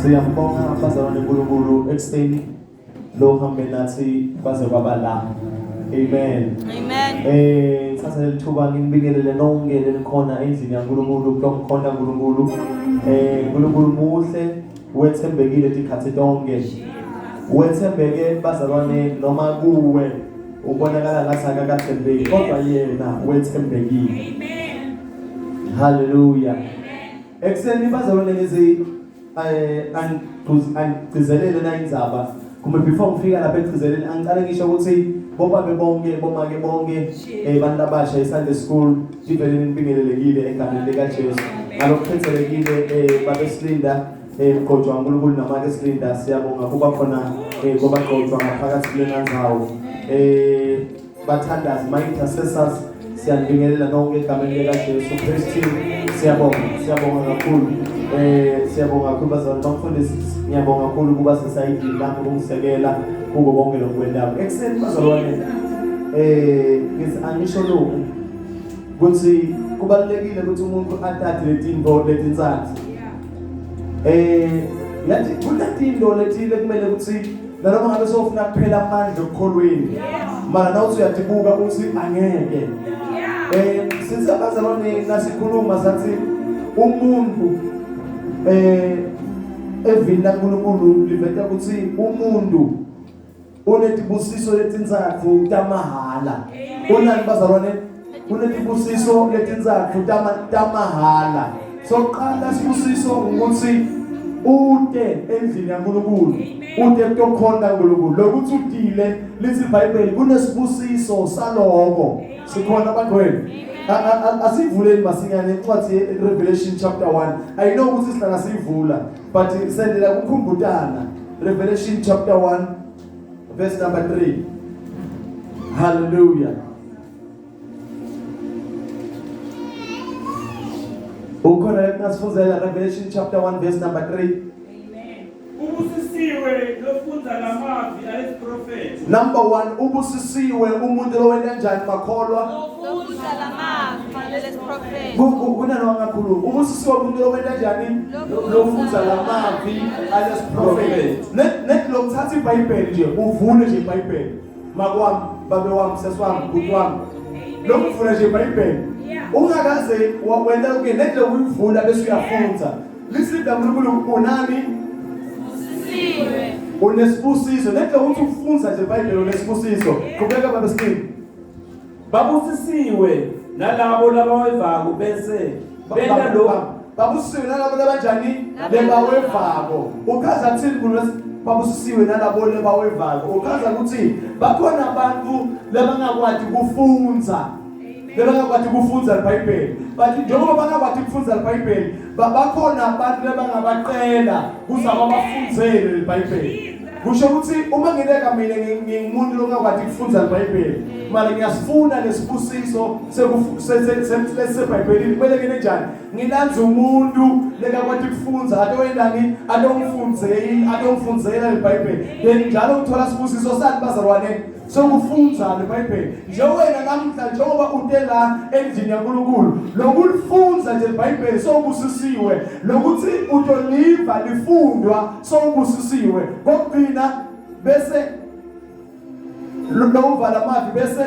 Siyambonga bazalwane uNkulunkulu ekuseni lo hambe nathi baze kwaba la. Amen. Amen. Eh ngithatha leli thuba nginibingelele nonke lelikhona endlini yaNkulunkulu kulokukhonta uNkulunkulu. Eh uNkulunkulu muhle wethembekile tikhathi tonke. Wethembeke bazalwane noma kuwe ubonakala ngathi akakathembeki kodwa yena wethembekile. Amen. Hallelujah. Ekuseni bazalwane ngizi eh angigcizelele na indzaba kumbe before ngifika lapha ekugcizeleni angicale ngisho ukuthi bobabe bonke bomake bonke eh bantu abasha eSunday school livele nibingelelekile egameni lika Jesu ngalokukhethelekile eh babe Silinda eh mgojwa uNkulunkulu namake Silinda siyabonga kuba khona eh kobagcotshwa ngaphakathi kulena ndzawo eh Bathandazi, my intercessors, siyanibingelela nonke egameni lika Jesu Kristu. Siyabonga, siyabonga kakhulu. Eh siyabonga kakhulu bazalwane bamfundisi, ngiyabonga kakhulu kuba sesayidini lapho kungisekela kuko konke lokwendaba. Ekuseni bazalwane eh ngithi angisho lokhu ukuthi kubalulekile ukuthi umuntu athathe letinto letintsathu. Eh yathi kunetinto lethile kumele ukuthi nanoma ngabe sofuna kuphela amandla okukholweni mara nawuthi uyadibuka uthi angeke eh sithi abazalwane nasikhuluma sathi umuntu eh evini laNkulunkulu liveta ukuthi umuntu unetibusiso letintsatfu tamahhala unani bazalwane kunetibusiso letintsatfu tamahhala sokuqala sibusiso ukuthi ute endlini yaNkulunkulu ute kutokhonta uNkulunkulu lokuthi utile lithi iBhayibheli kunesibusiso saloko sikhona abagcwele asivuleni masinyane incwadi ye-Revelation chapter 1 I know ukuthi sihlala siyivula but sendela kukhumbutana Revelation chapter 1 verse number 3 Hallelujah Ukhona lekungasifundela Revelation chapter 1 verse number 3. Amen. Ubusisiwe lofundza lamavi alesiprofetho. Number 1 ubusisiwe umuntu lowenta njani makholwa? Lofundza lamavi alesiprofetho. Kunalo angakhuluma. Ubusisiwe umuntu lowenta njani? Lofundza lamavi alesiprofetho. Net net lokuthatha iBhayibheli nje uvule nje iBhayibheli. Makwami, babe wami, sesi wami, bhuti wami. Lokuvula nje iBhayibheli. Ungakaze wena uke nendlela uyivula bese uyafunda. Lithi uNkulunkulu unani? Usisiwe. Unesibusiso. Nendlela ukuthi ufunda nje iBhayibheli unesibusiso. Qhubeka baba Steve. Babusisiwe nalabo labawevako bese benta lokhu. Babusisiwe nalabo labanjani? Lebawevako. Uchaza kuthini kulo babusisiwe nalabo lebawevako? Uchaza ukuthi bakhona abantu labangakwati kufunza. Lebangakwati kufunza iBhayibheli. But njengoba bangakwati kufunza iBhayibheli, bakhona abantu labangabacela kuze abafundzele iBhayibheli. Kusho ukuthi uma ngileka mina ngingumuntu longakwati kufundza iBhayibheli, mara ngiyasifuna lesibusiso seBhayibhelini kumele ngene njani? Ngilanze umuntu lekakwati kufundza atoyendani atomfundzeli atomfundzela iBhayibheli. Then njalo uthola sibusiso sani bazalwane sokufundza leBhayibheli. Nje wena namhla njengoba ute la endlini yaNkulunkulu, lokulifundza nje iBhayibheli sowubusisiwe, lokuthi utoliva lifundwa sowubusisiwe. Kokugcina bese lowuvala amavi bese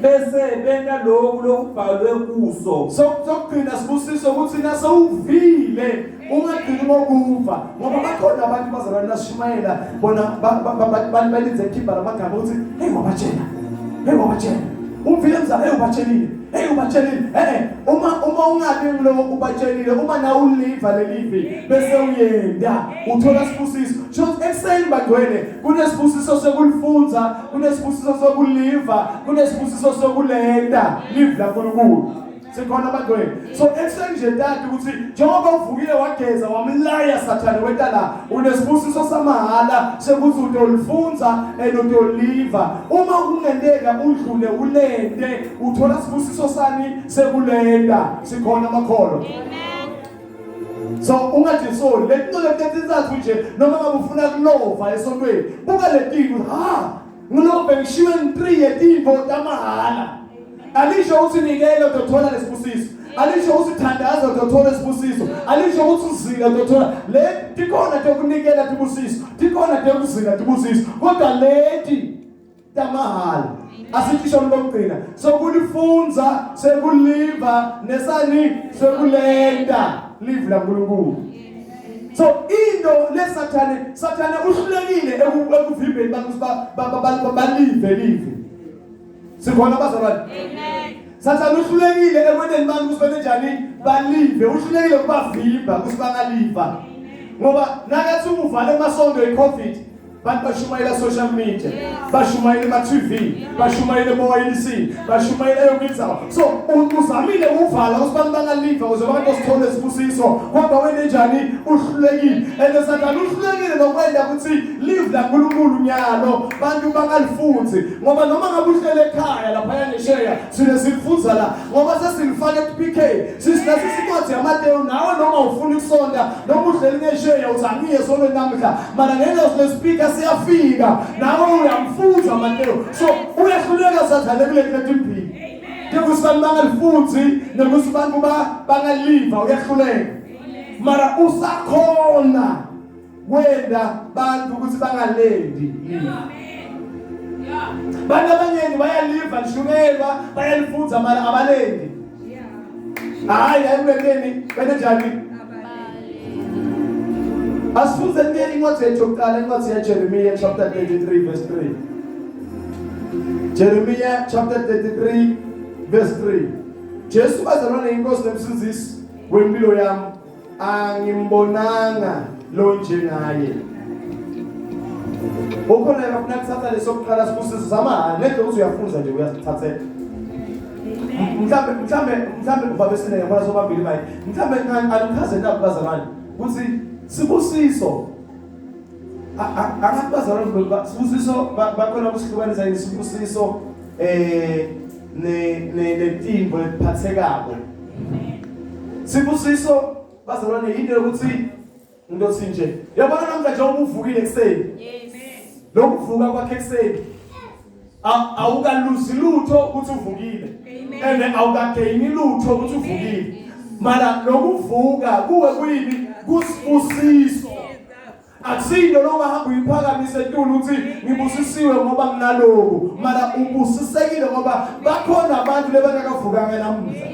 bese benta lokhu lokubhalwe kuso. Sokugcina sibusiso ukuthi nasewuvile ungagcini ngokuva ngoba bakhona abantu bazalwane nasishumayela bona balinze ikhimba lamagama ukuthi hey wabatshela hey wabatshela umvile mzala hey ubatshelile hey ubatshelile eh uma uma ungabi ngulowo ubatshelile uma nawe uliva lelivi bese uyenda uthola sibusiso sho ekuseni bagcwele kunesibusiso sekulifunza kunesibusiso sokuliva kunesibusiso sokulenda live laNkulunkulu sikhona abagcwele so ekuseni nje tati ukuthi njengoba uvukile wageza wamlaya sathane weta la unesibusiso samahhala sekuthi utolifunza and utoliva uma kungenteka udlule ulende uthola sibusiso sani sekulenda sikhona amakholwa so ungajisoli letinto letintsatfu nje noma ngabe ufuna kulova esontweni buka letinto ha ngilove ngishiwe ngi-3 yetinto tamahhala alisho ukuthi nikele utothola lesibusiso. Alisho ukuthi thandaza utothola isibusiso. Alisho ukuthi uzila utothola. Le tikhona tokunikela tibusiso, tikhona tekuzila tibusiso. Kodwa leti tamahhala asithisho lokugcina sokulifunza sekuliva nesani sekulenta live laNkulunkulu. So into lesathane sathane uhlulekile ekuvimbeni abantu balive live. Sikhona bazalwane? Amen. Sathane uhlulekile ekwenteni abantu ukuthi benze njani balive, uhlulekile kubavimba ukuthi bangaliva. Ngoba nakathi uvale amasonto eCovid bantu bashumayela social media, bashumayela ema TV, bashumayela emoyeni, bashumayela yonke indawo. So uzamile ukuvala ukuthi abantu bangaliva ukuze abantu basithole isibusiso. Kodwa wena njani uhlulekile. And Sathane uhlulekile nokwenda ukuthi live laNkulunkulu nyalo bantu bangalifunzi ngoba noma ngabe uhlele ekhaya lapha ngesheya sine silifunza la ngoba sesilifake ku-PK sisilasi incwadi yaMateyu nawe noma ufuna ukusonta noma uhleli ngesheya uthi angiye esonweni namuhla mara ngenxa le speaker siyafika nawe uyamfunza Mateyu. So uyahluleka Sathane kule letimbili njengokuthi abantu bangalifunzi nokuthi abantu bangaliva uyahluleka mara usakhona kwenda bantu ukuthi bangalendi live. Bantu abaningi bayaliva lishukelwa bayalifunza mara abalendi. Hayi ayibekeni benenjani? Asifunze ke incwadi yethu yokuqala incwadi yaJeremiah chapter 33 verse 3. Jeremiah chapter 33 verse 3. Jesu bazalwane inkosi nemsindzisi wempilo yami angimbonanga lo njengaye. Ukhona yafuna kuthatha lesokuqala sibusiso samahhala lento uze uyafunza nje uyasithathela. Mhlambe mhlambe mhlambe kuba besine yabona sobambili manje. Mhlambe angichaze naku bazalwane ukuthi sibusiso angathi bazalwane sibusiso bakhona kusihlukanisa isibusiso eh ne ne netimbo lephathekako. Sibusiso bazalwane into yokuthi ngizothi nje yabona namhlanje njengoba uvukile ekuseni. Yes. Lokuvuka kwakhe ekuseni awukaluzi lutho ukuthi uvukile and awukagaini lutho ukuthi uvukile mara lokuvuka kuwe kuyini kusibusiso akusinto longahamba uyiphakamise etulu ukuthi ngibusisiwe ngoba nginaloku mara ubusisekile ngoba bakhona abantu lebangakavukanga namuhla.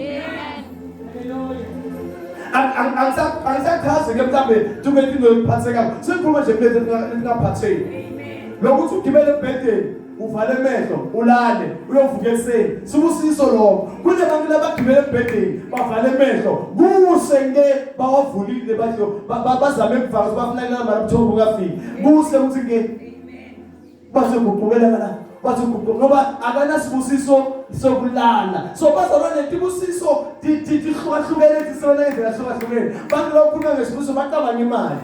Angisachazi ke mhlambe tuke into ephathekayo sikhuluma nje kulezi etingaphatheki lokuthi ugibele ebhedeni uvale amehlo ulale uyovuka ekuseni sibusiso lokho kunebantu labagibele ebhedeni bavale amehlo kuse ke bawavulile badlo bazame ukuvala bafuna inamba lobuthongo bungafiki kuse ukuthi ke bazoguqukela la bazoguquka ngoba akanasibusiso sokulala. So bazalwane tibusiso tihlukahlukene tisebenza ngendlela ehlukahlukene. Bantu bakhuluma ngesibusiso bacabanga imali.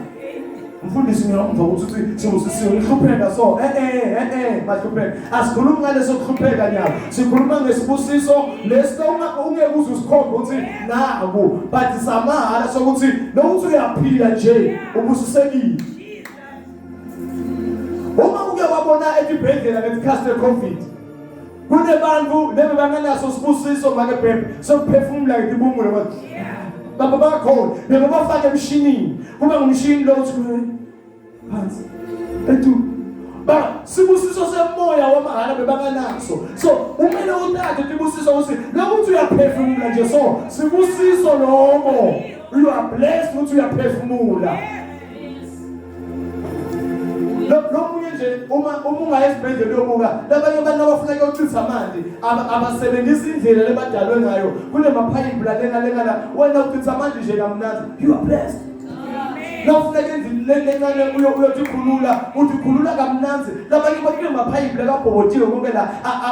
Mfundisi ngiyamva ukuthi uthi sibusisiwe ngihlupheka so eh eh eh eh bahlupheka. Asikhulumi ngaleso kuhlupheka nyalo. Sikhuluma ngesibusiso leso ungeke uze usikhombe ukuthi naku but samahhala sokuthi nokuthi uyaphila nje ubusisekile. Uma uke wabona etibhedlela ngesikhathi seCovid kunebantu lebe bangenaso sibusiso make bhebhe sokuphefumula ngetibumule kodwa baba bakhona bebe bafake emshinini kuba ngumshini lo uthi phansi ethu ba sibusiso semoya wamahhala bebanganaso so umele uthathe tibusiso ukuthi lokuthi uyaphefumula nje so sibusiso lokho you are blessed ukuthi uyaphefumula. Lo munye nje uma ungaya esibhedlela uyobuka labanye abantu abafuna kuyochitha amanzi abasebenzisi indlela lebadalwe ngayo kunemaphayiphi lalenga lenga la wena uchitha amanzi nje kamnandi you are blessed. Nawufuneka endlini lencane uyothi khulula uthi khulula kamnandi labanye kunemaphayiphi lakabhobotiwe konke la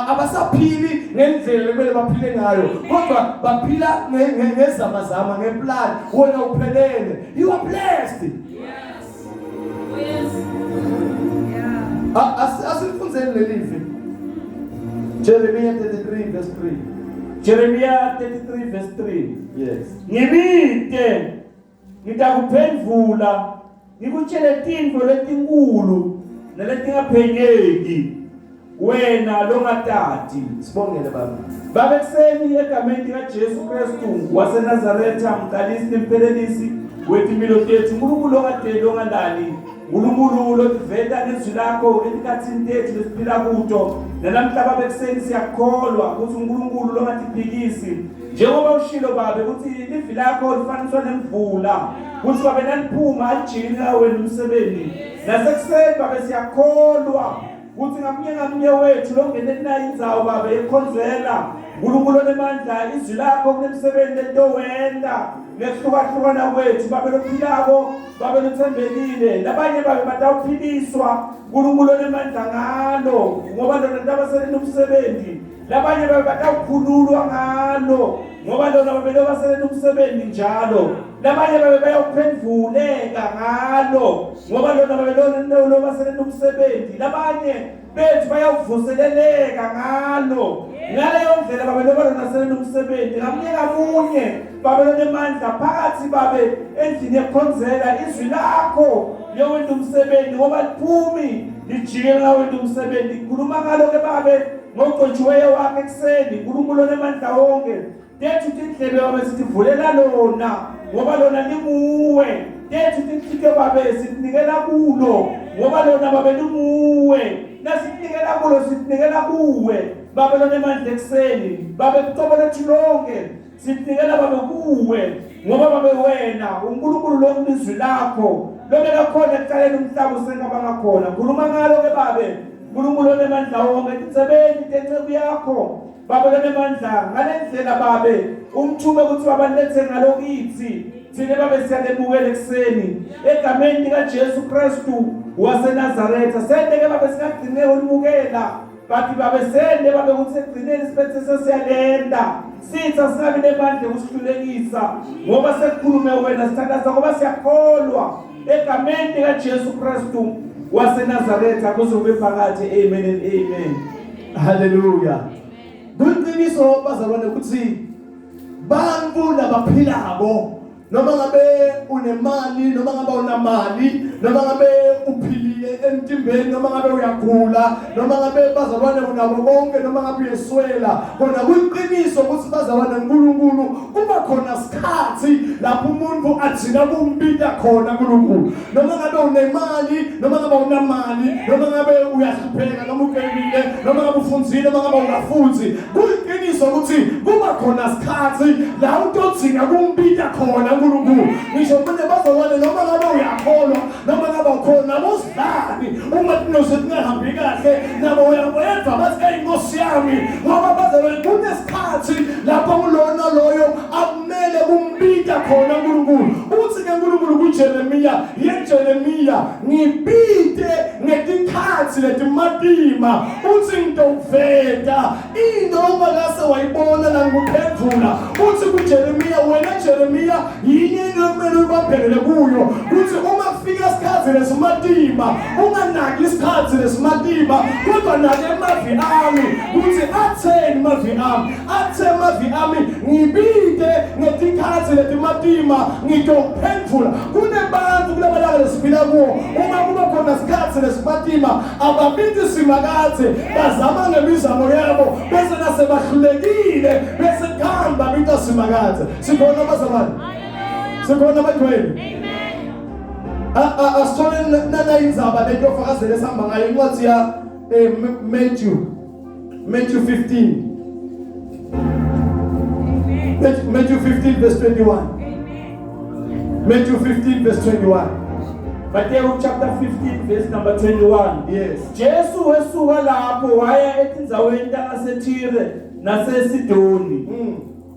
abasaphili ngendlela ekumele baphile ngayo kodwa baphila ngezamazama ngeplan wena uphelele you are blessed. Yes. Yes. Asifundzeni leli Jeremiah 33 verse 3. Jeremiah 33 verse 3. Yes. Ngibite ngitakuphendvula ngikutshele tintfo letinkulu naletingaphenyeki. Wena longatati. Sibongele baba. Baba ekuseni egameni likaJesu Kristu waseNazaretha mqalisi nemphelelisi wetimilo tethu uNkulunkulu ongadeli ongalali uNkulunkulu lotiveta ngezwi lakho etikhathini tethu lesiphila kuto nalamhla baba ekuseni siyakholwa ukuthi uNkulunkulu longatiphikisi njengoba ushilo babe ukuthi livi lakho lifaniswa nemvula ukuthi babe naliphuma alijiki wena umsebenzi nasekuseni babe siyakholwa Kuthi ngamunye ngamunye wethu longene kunayo indzawo babe yekhonzela uNkulunkulu onemandla izwi lakho kunemsebenzi lento wenda ngekuhlukahlukana kwethu babe lophilako babe lothembekile labanye babe batawuphiliswa uNkulunkulu onemandla ngalo ngoba lona ntabaseleni umsebenzi labanye babe batawukhululwa ngalo ngoba lona babe lobaseleni umsebenzi njalo labanye babe bayawuphendvuleka ngalo ngoba lona babe lobaseleni umsebenzi labanye bethu bayawuvuseleleka ngalo ngaleyo ndlela babe loba lona seleni umsebenzi ngamunye ngamunye babe lonemandla phakathi babe endlini yokukhonzela izwi lakho liyowenta umsebenzi ngoba liphumi lijike lawenta umsebenzi khuluma ngalo ke babe ngogcotshiweyo wakhe ekuseni uNkulunkulu onemandla wonke tethu tindlebe babe sitivulela lona ngoba lona linguwe tethu tinhlitiyo babe sitinikela kulo ngoba lona babe linguwe nasitinikela kulo sitinikela kuwe babe lonemandla ekuseni babe kucobo lethu lonke Sinikela babe kuwe ngoba babe wena uNkulunkulu lokulizwi lakho lobeka khona ekuqaleni umhlaba usengabanga khona khuluma ngalo ke babe uNkulunkulu onemandla wonke titsebeni tenceku yakho babe lonemandla ngale ndlela babe umthume ukuthi babalethe ngalo kithi thina babe siyalemukela ekuseni egameni likaJesu Kristu waseNazaretha sente ke babe singagcine ulimukela bathi babesende babe kuthi ekugcineni siphethe sesiyalenda sitha singabi nemandla ekusihlulekisa ngoba sekukhulume wena sithandaza ngoba siyakholwa egameni likaJesu Kristu waseNazaretha kuze kube phakathi amen and amen haleluya kuliqiniso bazalwane ukuthi bantu labaphilako noma ngabe unemali noma ngabe unamali noma ngabe uphilile emtimbeni noma ngabe uyagula noma ngabe bazalwane unabo konke noma ngabe uyeswela kona kuyiqiniso ukuthi bazalwane uNkulunkulu kuba khona sikhathi lapho umuntu agcina kumbita khona uNkulunkulu noma ngabe unemali noma ngabe unamali noma ngabe uyahlupheka noma ugebile noma ngabe ufunzile noma ngabe ungafunzi kuyiqiniso ukuthi kuba khona sikhathi la utodzinga kumbita khona uNkulunkulu ngisho manje bazalwane noma ngabe uyakholwa noma ngabe ukhona nabo usidlani uma tinoze tingahambi kahle nabo uyabeva bathi eyi nkosi yami ngoba bazalwane kunesikhathi lapho kulona loyo akumele kumbita khona uNkulunkulu uthi ke uNkulunkulu kuJeremiya ye Jeremiya ngibite ngetikhathi letimatima uthi ngitokuveta into ongakase wayibona nangikuphendula uthi kuJeremiya wena Jeremiya yini into ekumele uyibambelele kuyo kuthi uma kufika isikhathi lesimatima unganaki isikhathi lesimatima kodwa nake emavi ami kuthi atheni mavi ami athe mavi ami ngibite ngetikhathi letimatima ngitokuphendula kunebantu kulamalanga lesiphila kuwo uma kuba khona sikhathi lesimatima ababiti simakathe bazama ngemizamo yabo bese nasebahlulekile bese kuhamba bita simakathe sikhona bazalwane sikhona abagcwele asithole nanayindzaba lento yofakazela esihamba ngayo incwadi ya eh, Matthew Matthew 15 Matthew 15 verse 21 Matthew 15 verse 21 Matthew chapter 15 verse number 21 Yes Jesu wesuka lapho waya etindzaweni tangaseThire naseSidoni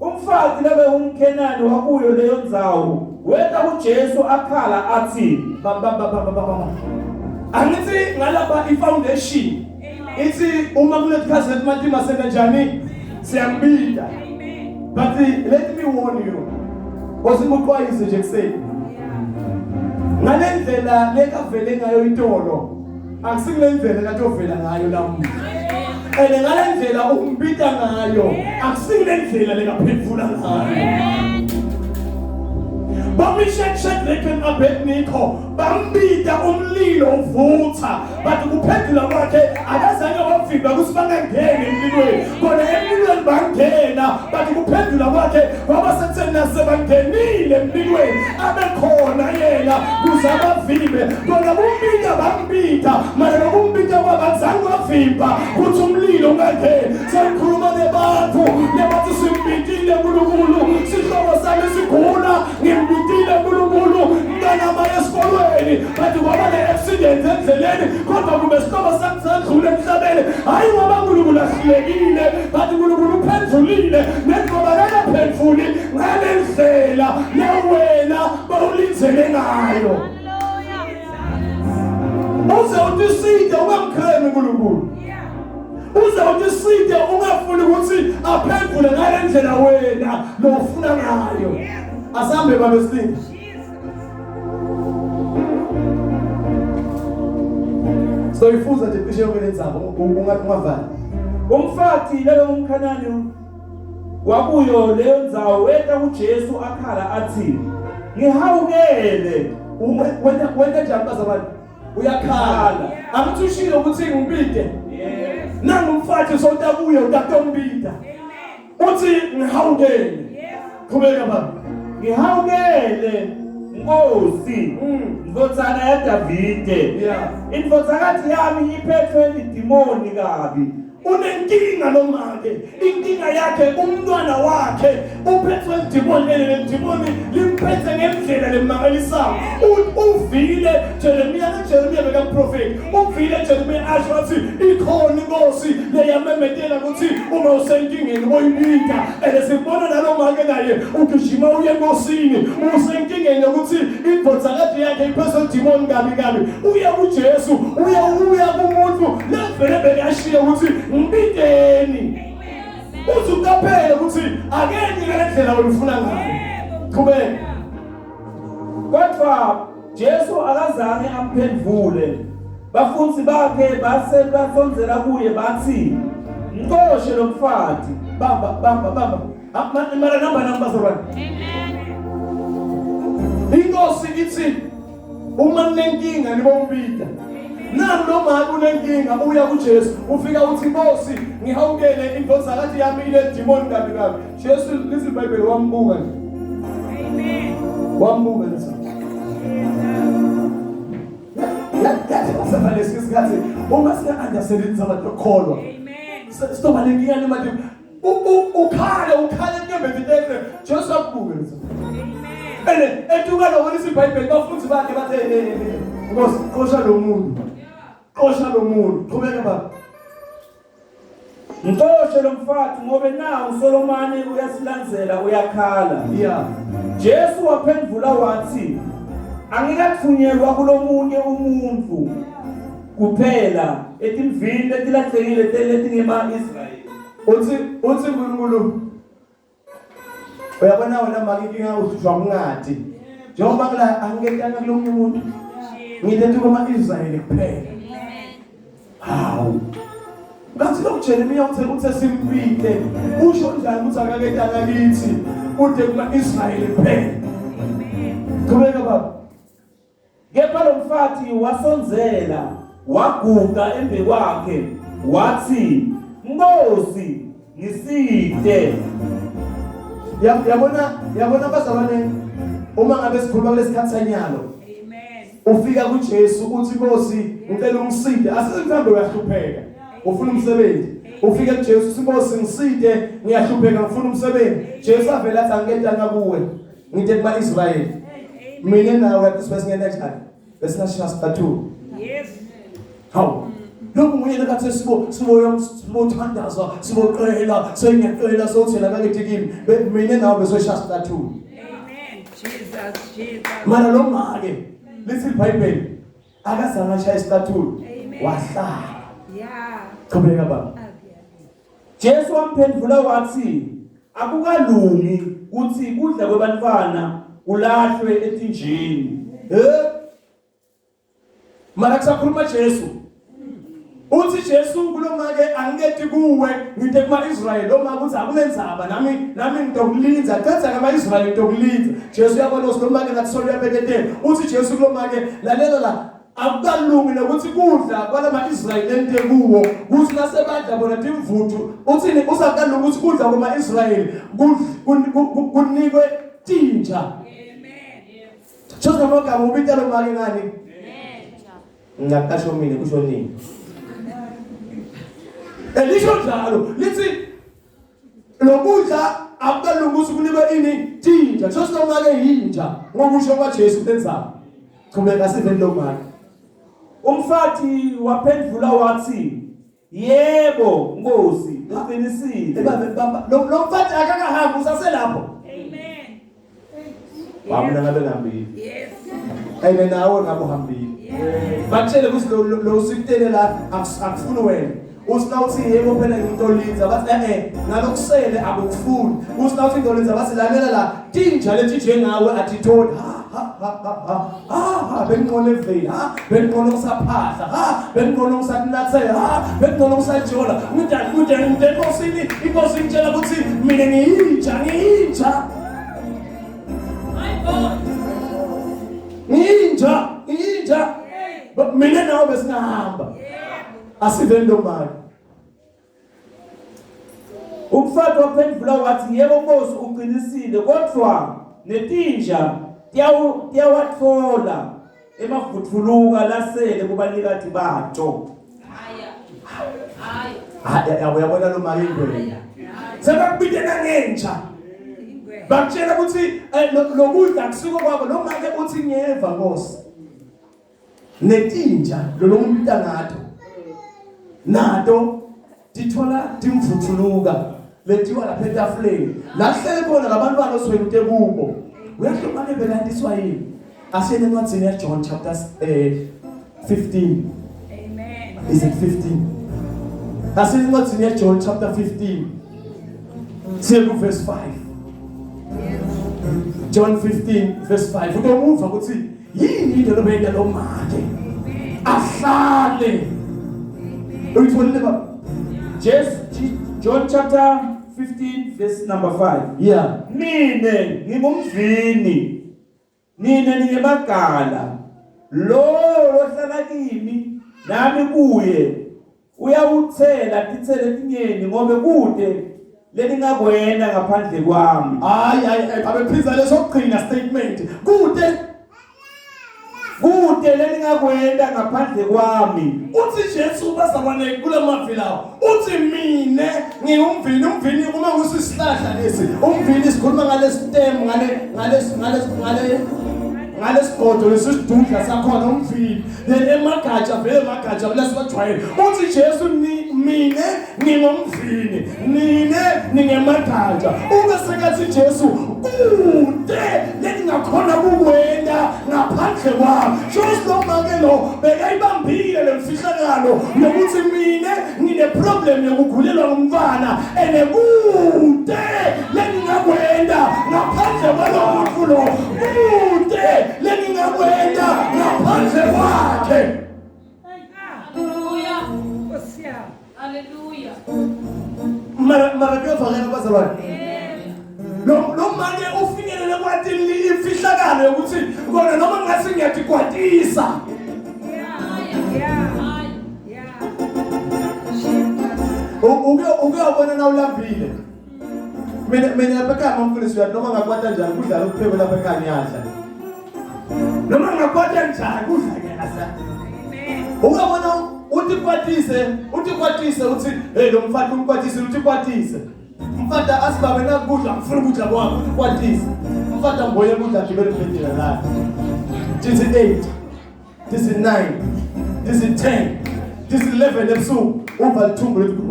Umfati labe umKhenani wakuyo leyo ndzawo weta kuJesu akhala athi ba ba ba ba ba ba angithi ngalapha ifoundation ithi uma kunesikhathi lesimatima senza njani siyambida but let me warn you osikuxwayise nje kuseni ngale ndlela lekavele ngayo itolo akusikule ndlela kade ovela ngayo lamuhla and ngale ndlela umbita ngayo akusikule ndlela lekaphendula ngayo boMeshach Shadrach and Abednego bambita umlilo uvutha but kuphendula kwakhe akazange wafika wabavimba ukuthi bangangeni emlilweni kona emlilweni bangena bathi kuphendula kwakhe kwaba sekutheni nasebangenile emlilweni abe khona yena kuze abavimbe kona kumbita bambita mara lokumbita kwabo akuzange kwavimba ukuthi umlilo ungangeni sengikhuluma nebantu lebathi simbitile nkulunkulu sihlobo sami sigula ngimbitile nkulunkulu mntanami esikolweni bathi kwaba ne-accident endleleni kodwa kube sihlobo sami sandlula emhlabeni hhayi ngoba nkulunkulu ahlulekile bathi nkulunkulu uphendulile nengoba akakaphenduli ngale ndlela lewena bawulindzele ngayo uze utiside ungamkhemi uNkulunkulu uze utiside ungafuni ukuthi aphendule ngale ndlela wena lofuna ngayo asambe babe sinde soyifuza nje cishe yonke lenzaba ungavali umfati lelo umkhanani Wakuyo leyo ndzawo weta kuJesu akhala athi, Ngihawukele. Wena wena njani bazalwane? Uyakhala. Angithi ushilo ukuthi ngibide. Nangu umfathi sowutabuye utatombida. Uthi ngihawukele. Qhubeka baba. Ngihawukele Nkosi, ndvodzana yaDavide. Indvodzakazi yami iphethwe lidimoni kabi. Unenkinga lo make, inkinga yakhe umntwana wakhe uphethwe lidimoni leli ledimoni limphethe ngendlela lemangalisayo. Uvile Jeremiya noJeremiya bekamprofeti. Uvile Jeremiya asho athi ikhona inkosi leyamemetela ukuthi uma usenkingeni boyibika. Ene sibona nalo make naye ugijima uye enkosini usenkingeni yokuthi indvodzakati yakhe iphethwe lidimoni kabi kabi. Uya kuJesu, uya uya kumuntu vele bekashiye ukuthi ngibideni uze uqaphele ukuthi akenye ngale ndlela wena ufuna ngayo qhubeka kodwa Jesu akazange amphendvule bafundi bakhe base basondzela kuye bathi mxoshe lo mfati bamba bamba bamba mara namba namba bazalwane inkosi ithi Uma ninenkinga nibombida. Nami lo mama unenkinga uya kuJesu ufika uthi Nkosi ngihawukele indodakazi yami ile demon kabi kabi. Jesu lithi iBhayibheli wambuka nje. Amen. Wambuka nje. Yathi lesi sikhathi uma singa-understand indzaba yokukholwa. Amen. Sitoba nenkinga nemali ukhale ukhale inyembezi tehle Jesu akubuke lezi ene etuka lo wona iBhayibheli bafundi bakhe bathe Nkosi qosha lo muntu qosha lo muntu qhubeka baba Mxoshe lo mfati ngobe nawu Solomane uyasilandzela uyakhala. Yeah. Jesu waphendvula wathi angikathunyelwa kulomunye umuntu kuphela etimvini letilahlekile letingema-Israyeli. Uthi uthi uNkulunkulu uyabona wena make inkinga uhlutshwa kungadi njengoba ngila angiketanga kulomunye umuntu ngithethe kuma-Israyeli kuphela hawu ngathi lo Jeremiya uthe uthe simpite usho njani ukuthi akaketanga kithi ude kuma-Israyeli kuphela qhubeka baba Kepha lo mfati wasondzela waguqa embikwakhe wathi, Nkosi, ngisite. Yabona yabona bazalwane uma ngabe sikhuluma kulesikhathi sanyalo. Amen. Ufika kuJesu uthi Nkosi ngicela ungiside asithi mhlawumbe uyahlupheka ufuna umsebenzi ufike kuJesu uthi Nkosi ngiside ngiyahlupheka ngifuna umsebenzi Jesu avele athi angiketanga kuwe Ngithe kuma-Israyeli, mina nawe kade sibe singena njani? Besingashaya sicathulo. Yes. Hawu. Lokhu nguye lekathi sibo sibo sibothandaza siboqela sengiyaqela sothela ngakithi kimi mina nawe besoshaya sicathulo. Amen. Jesus, Jesus. Mana lo make lithi iBhayibheli akazange ashaye isicathulo wahlala. Yeah. Qhubeka baba. Jesu wamphendvula watsi, Akukalungi kutsi kudla kwebantfwana kulahlwe etinjeni. Eh? Mara kusakhuluma Jesu. Uthi Jesu kulomake angiketi kuwe ngite kuma-Israyeli lo make uthi akunenzaba nami nami ngitokulinza cedza ngama-Israyeli ngitokulinza Jesu uyabona ukuthi lo make ngathi solo uyabeketela uthi Jesu kulomake lalela la Akukalungi nokuthi kudla kwalama-Israyeli ente kuwo kuthi nasebadla bona timvuthu uthini usakalungi ukuthi kudla kwama-Israyeli kunikwe tinja. Amen. Shothi ngamagama ubita lo make ngani? Ngingaqasho mina kusho nini? Elisho njalo lithi lokudla akukalungi ukuthi kunikwe ini tinja. Shothi lo make yinja ngokusho kwaJesu lenzaba. Qhubeka sive lo make. Umfati waphendvula wathi, Yebo, Nkosi, uqinisile. Ebambe bamba lo lo mfati akakahambi usaselapho. Amen. Wamna ngabe ngihambile. Yes. Ene nawe ngabe uhambile. Batshele ukuthi lo lo usikutele la akufuni wena. Uthi uthi yebo phela ngitolinza bathi eh eh ngalokusele akukufuni. Uthi uthi ngitolinza bathi lalela la tinja leti njengawe atitholi. Ha ha ha ha ha ha ha bengiqona eveni ha bengiqona ukusaphahla ha bengiqona ukusakunathela ha bengiqona ukusajola. Ngidani ngidani ngidani enkosini inkosi ingitshela ukuthi mina ngiyinja ngiyinja. Ngiyinja ngiyinja. Mina nawe besingahamba. Asiveni lo mali. Umfati waphendvula wathi, Yebo Nkosi, uqinisile, kodvwa netinja tiyawatfola emavuthuluka lasele kubanikati bato. Hayi yabo yabona lo mali ingwenya. Sebakubitela ngenja. Bakutshela ukuthi eh, lokudla kusiko kwakho lo make uthi ngiyeva Nkosi. Netinja lolombita ngato nato tithola timvuthuluka letiwa lapha etafuleni la kuhlele khona labantwana osweni ute kubo uyahlomane bekantiswa yini asiyene encwadzini yaJohn chapter 15 Amen. Is it 15 asiyene encwadzini yaJohn chapter 15 siye ku verse 5 John 15 verse 5 utomuva ukuthi yini into lobeyenta lo make ahlale uyitholile baba Jesu John chapter 15 verse number 5. Yeah. Mine ngingumvini nine ningemagala lowo lohlala kimi nami kuye uyawuthela titselo letinyenti ngobe kute leningakwenta ngaphandle kwami. Hayi hayi abephiza leso kugcina statement kude Kute leningakwenta ngaphandle kwami. Uthi Jesu bazalwane kulamavi lawo uthi mina ngingumvini umvini uma kusisihlahla lesi umvini sikhuluma ngale stem ngale ngale ngale ngale ngalesigodo lesisidudla sakhona umvini then emagatsha vele emagatsha kulesiwajwayele uthi Jesu ni mina ngingumvini nine ningemagatsha ube sekathi Jesu kude leningakhona kukwenda ngaphandle kwami Jesu lo make lo bekayibambile lemfihlakalo yokuthi mina ngine problem yokugulelwa ngumntwana ene kude lengingakwenda ngaphandle kwalo muntu lo kude lengingakwenda ngaphandle kwakhe Hallelujah. Nkosi yami. Hallelujah. Mara mara kuyavakala bazalwane. Lo lo manje ufinyelele kwatini imfihlakalo yokuthi kona noma ngathi ngiyatikwatisa. Yeah. Yeah. Yeah. Jesus. Uke uke ubona na ulambile. Mina mina lapha ekhaya mamfundisi uyathi noma ngakwata njani kudla lokuphekwe lapha ekhaya ngiyadla. Noma ngakwata njani kudla ngiyadla. Amen. Uyabona utikwatise utikwatise uthi hey lo mfati umkwatise utikwatise. Mfata asibabe nakudla ngifuna ukudla kwakho utikwatise. Mfata mboye kudla gibele mbhedela la. This 8 This is 9. This is 10. This is 11 ebusuku. Uva lithumbu lethi.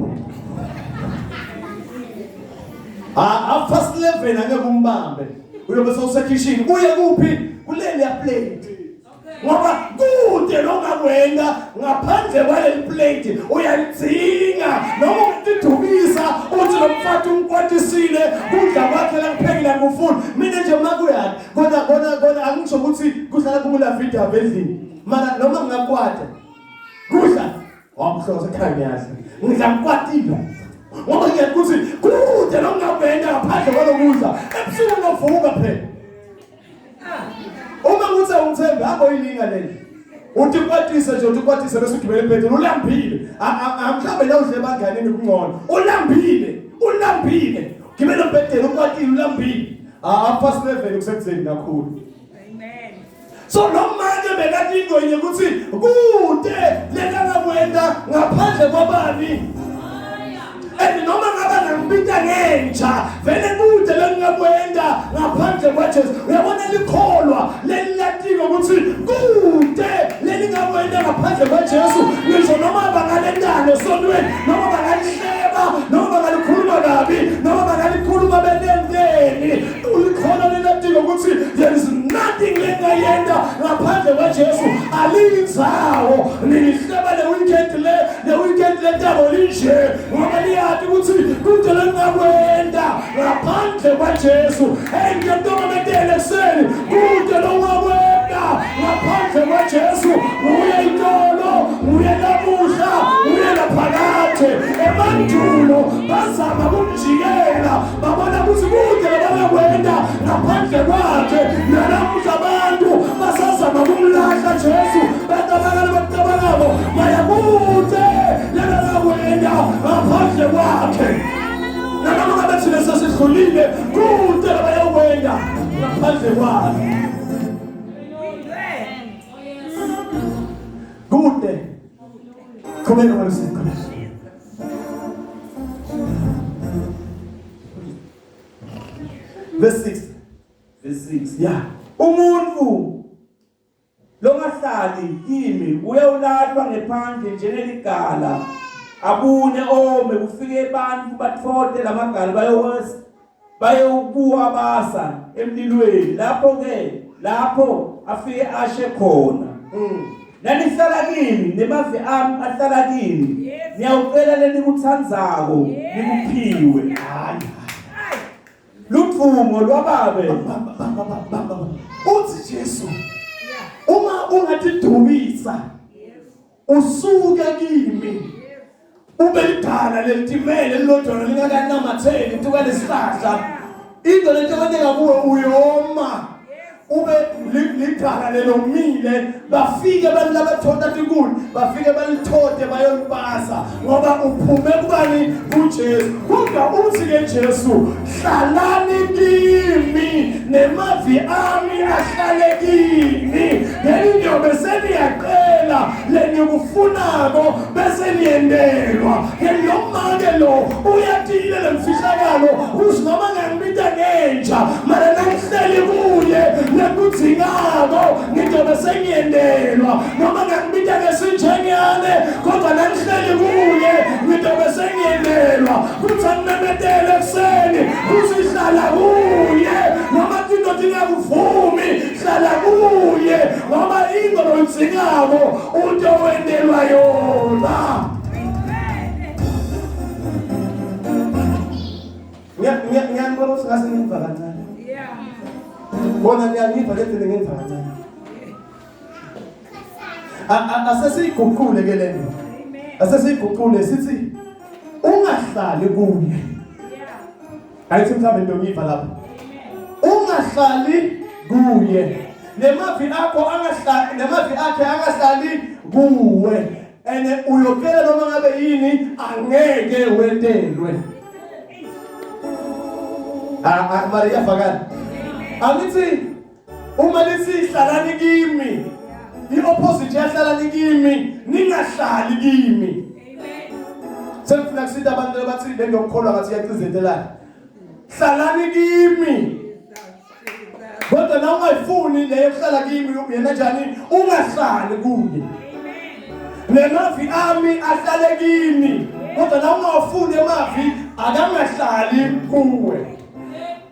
Ah, half past 11 angeke umbambe. Uyobe sewusekhishini. Uye kuphi? Kuleli ya plate. Ngoba kude longakwenda ngaphandle kwaleli plate uyalidzinga noma utidumisa uthi lo mfati umkwatisile kudla kwakhe lakuphekile akufuni mina nje makuyani Kona kona kona angisho ukuthi kuhlala kumula video endlini. Mara noma ngingakwata. Kudla wamhlosa ekhaya ngiyadla. Ngidla ngikwatile. Ngoba ngiyazi ukuthi kude lokungabenda ngaphandle kwalokudla. Ebusuku ngovuka phela. Uma ngithe ungithembe hamba uyilinga leli. Utikwatise nje utikwatise bese ugibele embhedeni ulambile. Mhlawumbe la udle ebanganini kungcono. Ulambile, ulambile. Gibela embhedeni ukwatile ulambile. Half past 11 kusekuseni kakhulu. Amen. So lo make bekathi into yinye ukuthi kude lekangakwenda ngaphandle kwabani. And noma ngaba ngangibita ngenja vele kude lengingakwenda ngaphandle kwaJesu. Uyabona likholwa lelilatiko ukuthi kude lelingakwenda ngaphandle kwaJesu ngisho noma bangalendana esontweni noma bangalihleba noma bangalikhuluma kabi noma bangalikhuluma belenteni ulikhona lelatiko ukuthi there is nothing lengayenda ngaphandle kwaJesu aliyinzawo nilihleba le weekend le le weekend letabo linje ngoba liyati ukuthi kude lengakwenda ngaphandle kwaJesu hey ngiyabonga metele ekuseni kude longakwenda ngaphandle kwaJesu nguye itolo nguye namuhla nguye naphakade emandulo bazama kumjikela babona ukuthi kude labangakwenda ngaphandle kwakhe nanamuhla abantu basazama kumlahla Jesu bacabanga labakucabangako baya kude labangakwenda ngaphandle kwakhe nanoma ngabe thina sesidlulile kude labayokwenda ngaphandle kwakhe kude qhubeka malusi qhubeka Verse 6. Verse 6. Yeah. Umuntu longahlali kimi uyawulahlwa ngephandle njengeligala abune ome kufike abantu bathote lamagala bayowes bayowubuwa basa emlilweni lapho ke lapho afike ashe khona nanihlala kimi nemavi ami ahlala kini Yes. niyawucela lenikutsandzako Yes. nikuphiwe Hayi. ludvumo lwababe Bamba bamba bamba bamba. Uthi Jesu uma ungatidumisa usuke kimi ube ligala lelitimele lilodwa lingakanamatheli tuka lesihlahla into lento kwenteka kuwe uyoma ube ligala lelomile bafike abantu labathonta tinkulu bafike balithote bayolipasa ngoba uphume kubani kuJesu kodwa uthi ke Jesu hlalani kimi nemavi ami ahlale kini leli seniyaqela lenikufunako bese niyendelwa lo make lo uyatile lemfihlakalo uthi noma ngangibita ngenja mara nangihleli kuye lekudzingako ngidobe sengiyendelwa noma ngangibita ngesinjengane kodwa nangihleli kuye ngidobe sengiyendelwa kuthi angimemetele ekuseni kuthi hlala kuye noma tinto tingakuvumi hlala kuye ngoba into loyidzingako utowendelwa yona Ngiyanibona ukuthi ngase ngiva kancane. Yeah. Bona niyangiva ke ngiva kancane. Asesiyiguqule ke le nto. Asesiyiguqule sithi ungahlali kuye. Ayithi mhlawumbe into ngiva lapho. Ungahlali kuye. Nemavi akho angahlali nemavi akhe angahlali kuwe. Ene uyocela noma ngabe yini angeke wentelwe. Ah ah Maria fakani. Angithi uma lithi hlalani kimi i-opposite yahlalani kimi ningahlali kimi. Sengifuna kusita abantu abathi le nto yokukholwa ngathi iyacizetelana. Hlalani kimi. Kodwa na ungayifuni leyo kuhlala kimi yena njani ungahlali kuye. Nemavi ami ahlale kimi. Kodwa na ungawafuni emavi akangahlali kuwe.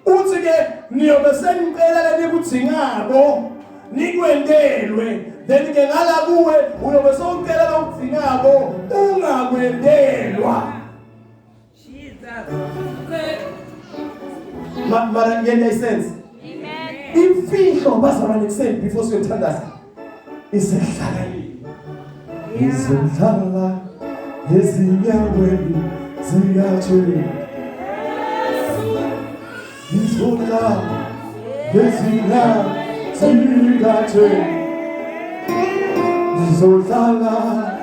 Uthi ke niyobe senicela lenikudzingako nikwentelwe then ke ngala kuwe uyobe sewucela lokudzingako ungakwentelwa. Jesus. Mara yenta isense. Amen. Imfihlo bazalwane ekuseni before siyothandaza isehlala izohlala ezinyaweni zikaJesu izohlala ezinyaweni zikaJesu Ngizodlala.